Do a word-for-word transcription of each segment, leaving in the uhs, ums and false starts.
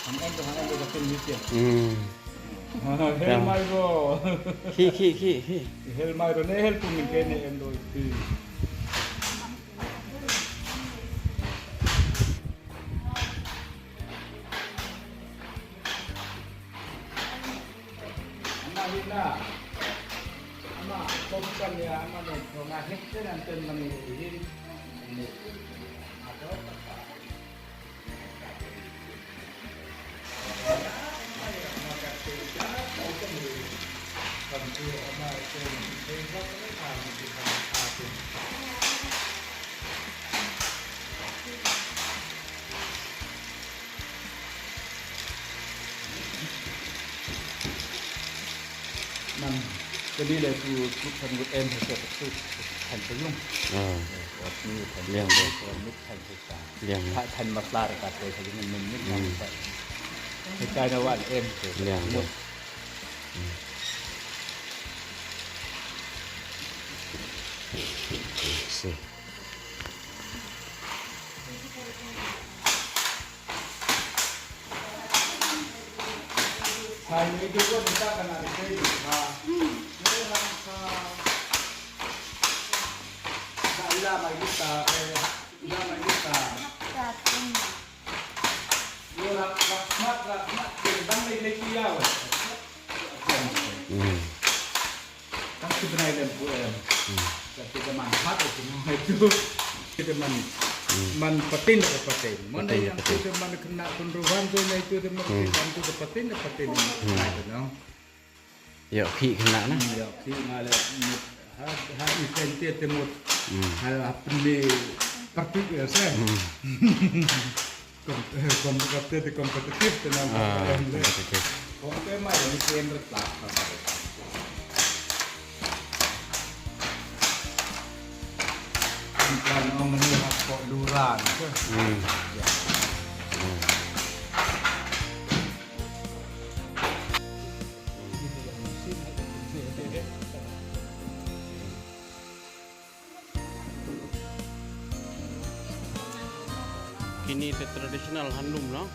Hang en to, hang en to, ka kin ni tiang. Hmm. Hel mai ro. Khi, khi, khi, khi. Hel mai ro, ne hel pung min ke ne en ro. Ama hin na. Ama, pom kan ya, ama ne, ko nga hek te nan ten mani hin. Ini. Ada apa? Man, kani le tu, tu kan ngut em, tu, tu kan tu yung. Ah. Wat ni kan liang tu, kan ni kan tu. Liang. Kan, kan masala ka tu, kan ni kan tu. Kan na wan em tu. Liang tu. Hmm. Si. Hai, ni tu pun kita kena ada kredit. Ha. Ni lah, ha. Tak lah, mai kita, eh, dah mai kita. Ni lah, rahmat, rahmat, bang ni lagi ya. Hmm. Kan tu bnai lem pu em. Hmm. Kan tu man hat tu, tu. Tu man, hmm, man patin ka patin. Man patin ka yang patin. Tu man kena kunruhan tu, nai tu man, hmm, kan tu patin ka patin. Hmm. Nai tu, no. Yo, khi kena na. Hmm, yo, khi ngale. Ha, ha, ikan tu mut. Hmm. Ha, ha, pende patik ya, sa. Hmm. Kom-, eh, kompetitif, kompetitif tu nama. Ah, P T M le. Kompetitif. Kong te mai ni P T M retlak. Kan ong ni hak ko luran ke. Hmm. Ya. Hmm. Kine te traditional handloom, no?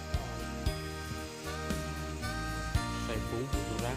Saipung, dura.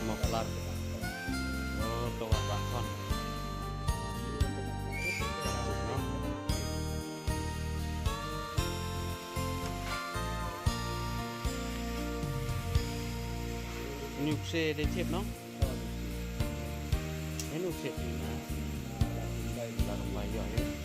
Moplat. Oh, to wat bakon. Nuk se de chip, no? Enu sip ni na. La rong bai yo ni.